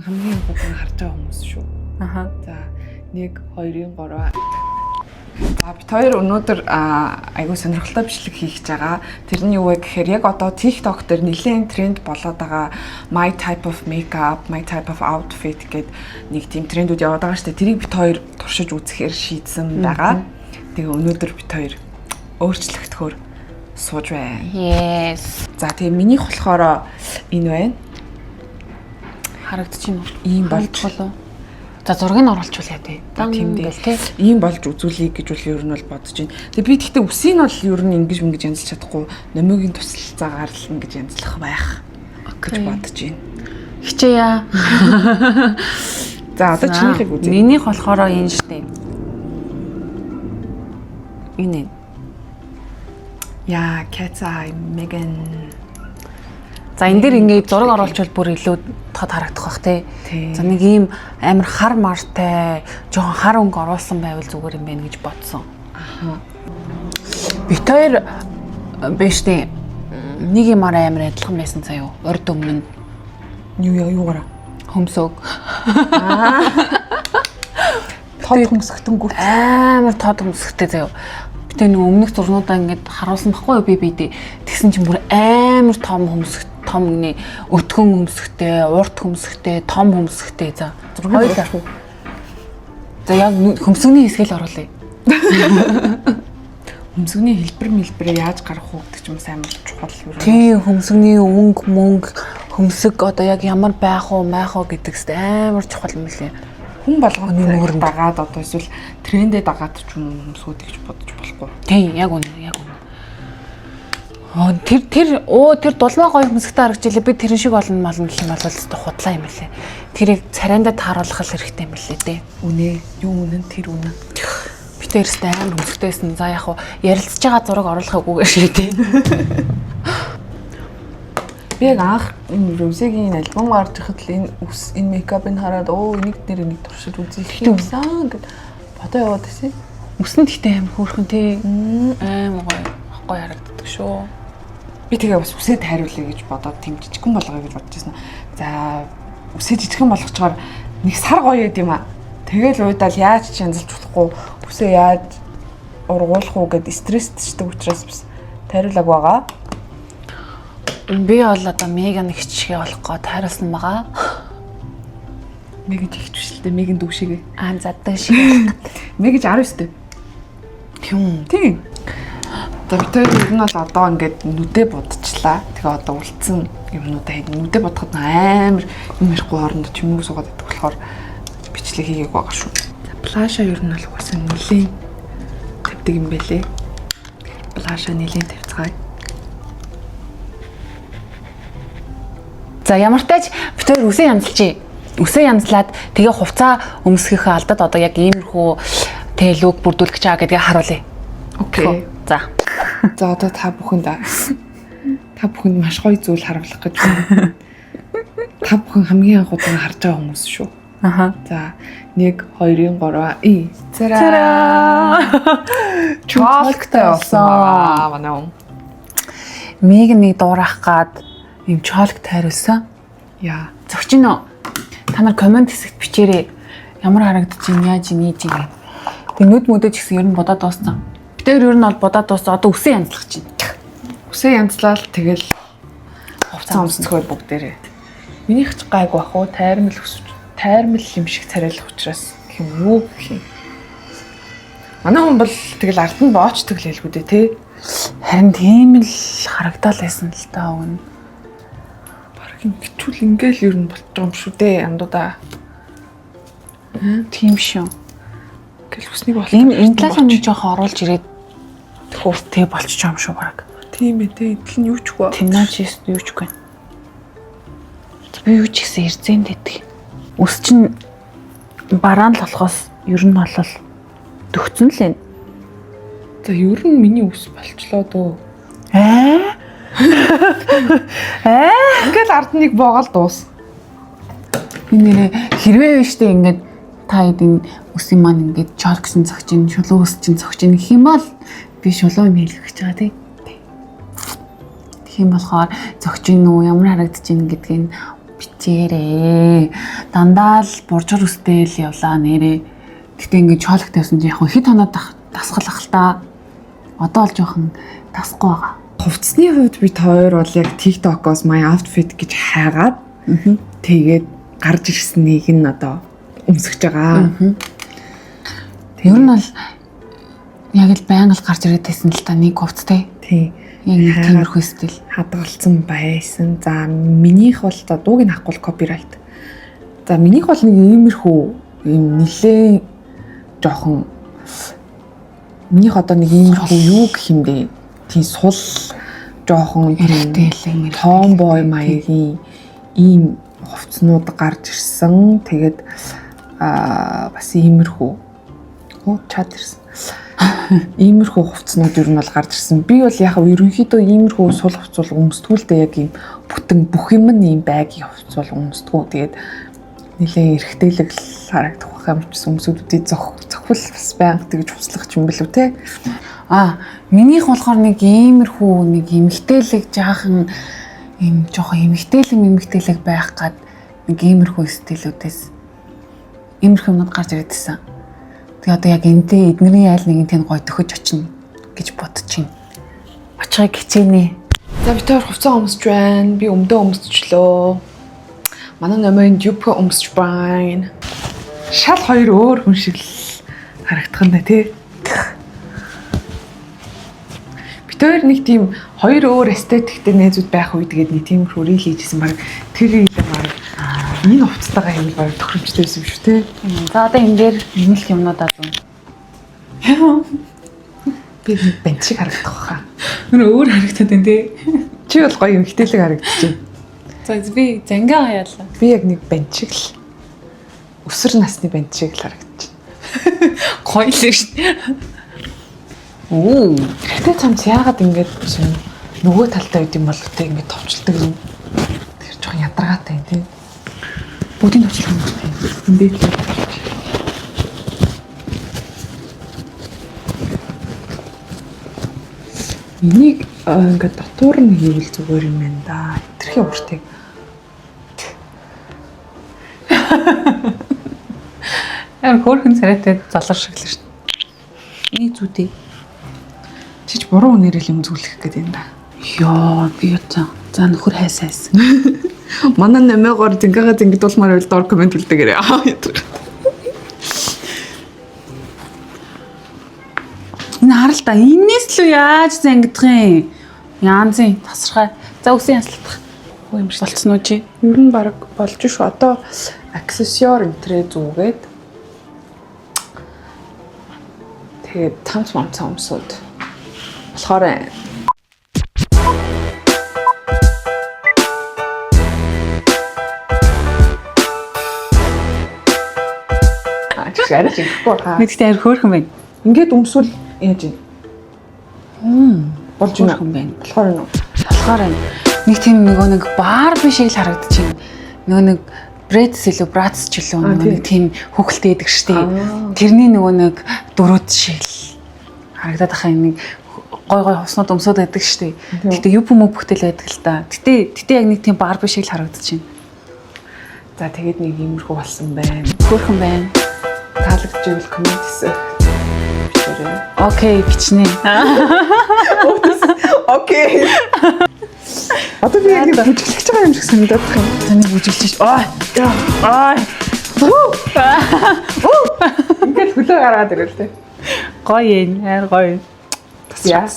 Хамгийн анх удаан харж байгаа хүмүүс шүү. Аха. За 1 2 3. За бид хоёр өнөөдөр айгүй сонирхолтой бичлэг хийх гэж байгаа. Тэр нь юу вэ гэхээр яг одоо TikTok дээр нэлээд тренд болоод байгаа my type of makeup, my type of outfit гэд нэг тийм трендүүд яваад байгаа шүү дээ. Тэрийг бид хоёр туршиж үзэхээр шийдсэн байгаа. Тэгээ өнөөдөр бид хоёр өөрчлөгдөхөөр сууж байна. Yes. За тэгээ минийх болохоор энэ байна. Харагдчихэв үү? Ийм болж Болов. За, зургийг нь оруулчихвал яа тий. Тийм дээ. Гэл тий. Ийм болж үзүүлье гэж бол ер нь бол бодож байна. Тэгээ би тэгтээ үсийг нь бол ер нь ингэж ингэж янзлж чадахгүй, номиогийн туслалцаагаар л ингэж янзлах байх гэж бодож байна. Хичээе. За, одоо чинийхийг үзье. Минийх болохоор энэ штэ. Энэ. Яа, Cat's Eye Megan. За, энэ дэр ингээд зураг оруулчвал бүр илүү тод харагдах бах тий. Тий. За, нэг ийм амар хар мартай, жоохон хар өнгө оруулсан байвал зүгээр юм байна гэж бодсон. Аха. Бид хоёр биш тий. Нэг юмар амар адилхан байсан заяо. Урд өмнө нь Юу яа, юугаараа? Хөмсөг. Тод хөмсгтөнгүүт. Амар тод хөмсгтэй заяо. Би тэр нэг өмнөх зурнуудаа ингээд харуулсан баггүй юу би бидээ. Тэгсэн чинь бүр амар том хөмсг, том гинэ, өтгөн хөмсгтэй, урт хөмсгтэй, том хөмсгтэй за. Зургийг Хоёулаа. оруулах уу? За, яг хөмсгний хэсгээл оруулъя. Хөмсгний хэлбэр мэлбэрээ яаж гаргах уу гэдэг ч юм сайн чухал ер нь. Тийм, хөмсгний өнгө мөнгө, хөмсөг одоо яг ямар байх уу, майх уу гэдэг хэвээр амар чухал юм лээ. Хүн болгоно нүүрэнд. дагаад одоо эсвэл трендээ дагаад ч юм уу хөмсгүүд гэж бодож болохгүй. Тийм, яг үнэ, яг үнэ. Аа, тэр тэр оо тэр дулмаа гоё хөмсгтэй харагдчихлаа. Би тэрэн шиг болно молно гэх юм бол өстө худлаа юм лээ. Тэрийг царайндаа тааруулах л хэрэгтэй юм лээ дээ. Үнэ, юу үнэн, тэр үнэ. Би тэр өстө амар хөмсгтэйсэн. За, яг хуу ярилцж байгаа зураг оруулахгүйгээр шийдээ. Би яг анх энэ Rosé-гийн альбом гарч ирэхэд л энэ үс, энэ makeup-ыг хараад, оо, энийг нэр энийг туршиж үзэх юмсан гэд бодоо яваад байсан. Үсэн гэхдээ амар хөөрхөн тий. Амар гоё. Гоё харагддаг шүү. Би тэгээ бас үсээ тайруулъя гэж бодоод тийм жижигхэн болгоё гэж бодож байсан. За, үсээ жижигхэн болгочоор нэг сар гоё байд юм аа. Тэгэл уйдаал яаж ч янзалж болохгүй, үсээ яаж ургуулах уу гэд стрессчдэг учраас бас тайруулаг байгаа. Би бол одоо Меган ихчгээ болох гоо тайруулсан байгаа. Мегэж ихч биш л дээ, Мегэн дүүшигээ. Аа, за, дүүшигээ. Мегэж 19 дээ. Тийм. Тийм. За, бид хоёр ер нь бол одоо ингээд нүдэ будчихлаа. Тэгээ одоо үлдсэн юмнуудаа хэд нүдэ будахад амар юм ярихгүй хоорондоо чимээг суугаад идэх болохоор бичлэг хийгээг байгаа шүү. За, blush аа ер нь бол угаасаа нэлээд тавьдаг юм байлээ. Тэгэхээр blush аа нэлээд тавьцгаая. За, ямар тач бид хоёр үсээ янзалчээ. Үсээ янзлаад тэгээ хувцаа өмсгөхөө алдад одоо яг иймэрхүү тэ look бүрдүүлэх гэж байгаа гэдгийг харуулъя. Okay. За. За, одоо та бүхэнд маш гоё зүйл харуулах гэж байна. Та бүхэн хамгийн анх удаан харж байгаа хүмүүс шүү. Аха. За, 1 2 3 и. Цараа. Чөлөөтэй болсон байгаа манай хүн. Мег нэг дуурах гад юм чолк тайруулсан. Яа. Зөгчин үү? Та нар comment хэсэгт бичээрэй. Ямар харагдаж байна, яаж юм, ийж юм. Тэг нүд мүдэж гэсэн ер нь будаад дууссан. Бид тэр ер нь бол будаад дууссан. Одоо үсээ янзлах чинь. Үсээ янзлал, тэгэл хувцас өмсцгөө бүгдээрээ. Минийх ч гайг бах уу, тайрмал өсөж тайрмал юм шиг царайлах учраас гэх юм уу гэх юм. Манай хүн бол тэгэл ард нь боочдөг л хэлгүү дээ, тий. Харин тийм л харагдаал байсан л та өгнө. Бараг ингэчүүл ингээл ер нь болчих юм шүү дээ, андуудаа. Тийм шүү. Ингээл үснийг бол Энэ энэ талаас нь жоохон оруулж ирээд тэг болчих юм шүү бараг. Тийм ээ, тий. Энэ тал нь юу ч үгүй. Тэмнаач юу ч үгүй. Би юу ч гэсэн эрзэн дэдэг. Үс чинь бараан л болохоос ер нь бол төгцөн л энэ. За, ер нь миний үс болчлоо дөө. Аа? Аа? Ингээл ард нэг боогоол дуус. Би нэрээ хэрвээ биш үү, ингээд та хэд энэ үсийн маань ингээд чолксон цогч ин, шулуун үс чинь цогч ин гэх юм бол би шулуун юм хэлэх гэж байгаа, тий. Тэгэх юм болохоор зөгч ин үү, ямар харагдаж ин гэдгийг Хичээрээ. Дандаа л буржгар үстэй л явлаа нэрээ. Гэтэ ингээд чоолог тавьсан чинь яг хэд хоноод дасгал ах л та. Одоо л жоохон тасахгүй байгаа. Хувцсны хувьд бид хоёр бол яг TikTok-оос my outfit гэж хайгаад тэгээд гарч ирснийг нь одоо өмсөж байгаа. Ер нь бол яг л байнга л гарч ирээд байсан л та нэг хувцтай. Тий. Яг нэг тиймэрхүү стил. Хадгалсан байсан. За минийх бол за дууг нь авахгүй copyright. За минийх бол нэг иймэрхүү юм нилээн жоохон минийх одоо нэг иймэрхүү юу гэх юм бэ? Тийм сул жоохон Эрэгтэй л юм. Tomboy маягийн ийм хувцснууд гарч ирсэн. Тэгээд бас иймэрхүү чад ирсэн. Иймэрхүү хувцснууд ер нь бол гарч ирсэн. Би бол яг ерөнхийдөө иймэрхүү сул хувцс бол өмсдгүү л дээ, яг ийм бүтэн бүх юм нь ийм байгийн хувцс бол өмсдгүү. Тэгээд нэлээд эрэгтэйлэг л харагдах байх юм ч өмсүүдүүдийн зохил бас байнга тэгж хувцлах юм билүү те. Минийх болохоор нэг иймэрхүү нэг эмэгтэйлэг жаахан ийм жоохон эмэгтэйлэг байх гад нэг иймэрхүү стилүүдээс иймэрхүү юмнууд гарч ирээд байсан. Тэгээ одоо яг энтэй эднэрийн айл нэгэн тэнд гой төхөж очино гэж бодож байна. Очихыг хичээнэ. За бид хоёр хувцас өмсөж байна. Би өмдөө өмсчлөө. Манай номын юбка өмсөж байна. Шал хоёр өөр хүн шиг л харагдах нь тий. Бид хоёр нэг тийм хоёр өөр эстетиктэй найзууд байх үед гээд нэг тиймэрхүү reel хийжсэн, баг тэр reel баг энэ хувцастайгаа юм баг тохиромжтой байсан юм шүү тий. За одоо энэ дээр нэмэлт юмнуудаа зүүн. Би нэг банд шиг харагдах байхаа. Нөр өөр харагдаад байна тий. Чи бол гоё эмэгтэйлэг харагдчих. За би зангаа хаяалаа. Би яг нэг банд шиг л өсвөр насны банд шиг л харагдчих. Гоё л шүү дээ. Оо. Гэхдээ цамц яагаад ингэж юм нөгөө талдаа байд юм бол тэ ингэж товчлдог юм. Тэр жоохон ядаргаатай юм тий. Бүгдийг товчлох юм байна. Эндээ л. Энийг ингээд дотуур нь хийвэл зүгээр юм байна да. Тэрхий уртыг. Амар хөөрхөн царайтай залар шиг л шүү дээ. Энийг зүүдээ. Чич буруу нэрэл юм зүлэх гэдэг юм да. Йоо, би юу заа. За нөхөр хайсайсан. Манай нэмээгоор зингээгээ зингдуулмаар байвал доор комент үлдээгээрэй. Аа ядаргаа. Энэ харал та энэс л яаж зангидах юм? Янзын тасархай. За үсэн яслах. Хөө юм шиг. Болцсон уу чи? Ер нь баг болж шүү. Одоо аксессуар энтрээ зүгээд тэгээд цамц мамц өмсөд болохоор чи арай ч ихгүй хаа. Мэдхдээ арай хөөрхөн байна. Ингээд өмсвөл яаж юм? Болж байна. Хөөрхөн байна. Болохоор нь Болохоор байна. Нэг тийм нөгөө нэг Барби шиг л харагдчихэв. Нөгөө нэг Брэдс илүү Братс ч илүү нөгөө нэг тийм хүүхэлтэй байдаг штэ. Тэрний нөгөө нэг дөрүүд шиг л харагдаад ах юм, нэг гой гой хувснууд өмсөд байдаг штэ. Гэтэ юп мөп бүхтэл байдаг л та. Гэтэ яг нэг тийм Барби шиг л харагдчихэв. За тэгээд нэг иймэрхүү болсон байна. Хөөрхөн байна. Таалагдчихвэл коммент хэсэг бичээрэй. Окей, бичнэ. Окей. Одоо би яг нэг бүжиглэж байгаа юм шиг санагдаад байна. Таны бүжиглэж ш. Ой. Ой. Ингээд хөлөө гаргаад ирэл тэ. Гоё юм. Амар гоё. Яа.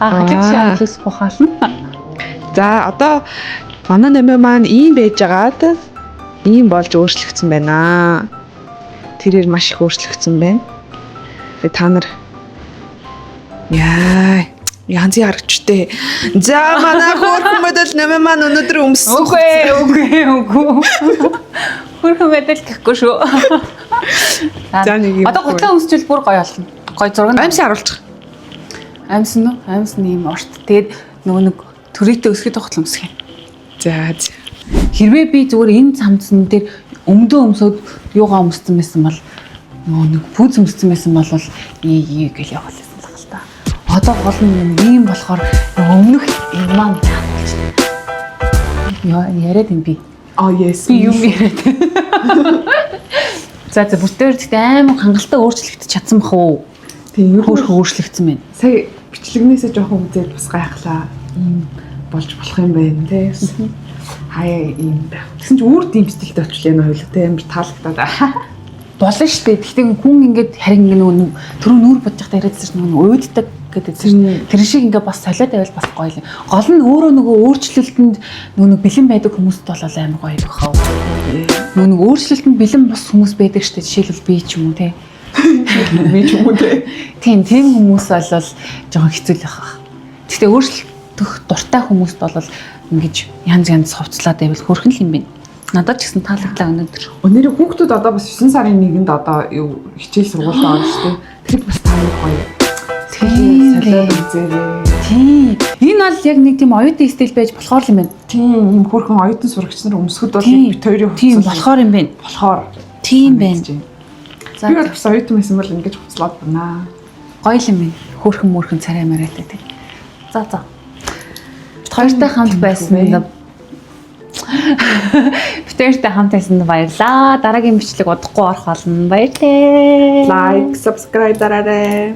Аа, чи алис бухаална. За одоо манай нэмээ маань ийм байжгаад ийм болж өөрчлөгдсөн байна. Тэрээр маш их өөрчлөгдсөн байна. Тэгээ та нар яа янзын харагчтэй. За манай хөөрхөн модель нэмээ маань өнөөдөр өмссөн. Үгүй. Хөрхөн мэдэл гэхгүй шүү. За, нэг юм Одоо гутлаа өмсчүүл бүр гоё болно. Гоё зураг. Амьсан харуулчих. Амьсан уу? Амьсан ийм урт. Тэгээд нөгөө нэг төрөйтэй өсгөд тогтол өмсөх юм. За. Хэрвээ би зүгээр энэ цамцсан дээр өмдөө өмсөөд юугаа өмссөн байсан бол нөгөө нэг пүүз өмссөн байсан бол ий ий гэл явах байсан л та. Одоо гол нь ийм болохоор нөгөө өмнөх юм маань таалж. Яа яриад юм би. Oh yes. Би юм яриад. За за бүтээр гэхдээ амар хангалттай өөрчлөгдөж чадсан бах уу? Тийм ер нь Хөөрхөн өөрчлөгдсөн байна. Сая бичлэгнээсээ жоохон үзээд бас гайхлаа. Ийм болж болох юм байна те. Хаяа ийм байх. Тэгсэн чинь өөр тийм стилтэй болчихлоо энэ хоёул те амар таалагдаад. Болно шүү дээ. Гэхдээ хүн ингээд харин ингээ нөгөө түрүү нүүр бодож байхдаа яриадсан чинь нөгөө уйддаг гэдэг чинь тэр шиг ингээ бас солиод байвал бас гоё л. Гол нь өөрөө нөгөө өөрчлөлтөнд нөгөө нэг бэлэн байдаг хүмүүст бол амар гоё байх хаа. Нөгөө нэг өөрчлөлтөнд бэлэн бус хүмүүс байдаг шүү дээ. Жишээлбэл би ч юм уу те. Би ч юм уу те. Тийм тийм хүмүүс бол жоохон хэцүү л байх. Гэхдээ өөрчлөлтөх дуртай хүмүүст бол ингэж янз янз хувцлаад байвал хөөрхөн л юм байна. Надад ч гэсэн таалагдлаа өнөөдөр. Өнөөдөр хүүхдүүд одоо бас 9 сарын 1-нд одоо юу хичээл сургуультай орно шүү дээ. Тэр бас та нар гоё. Тийм Солиод үзээрэй. Тийм. Энэ бол яг нэг тийм оюутан стил байж болохоор л юм байна. Тийм ийм хөөрхөн оюутан сурагч нар өмсгöd бол Тийм. бит хоёрын Тийм хувцас болохоор юм байна. болохоор. Тийм байна. За Би бол бас оюутан байсан бол ингэж хувцлаад байна. гоё л юм байна. Хөөрхөн мөрхөн царай марайтай тийм. За за. Бит хоёртой хамт байсан. Бит хоёртой хамт байсанд баярлаа. Дараагийн бичлэг удахгүй орох болно. Баярлалаа. Лайк, subscribe дараарай.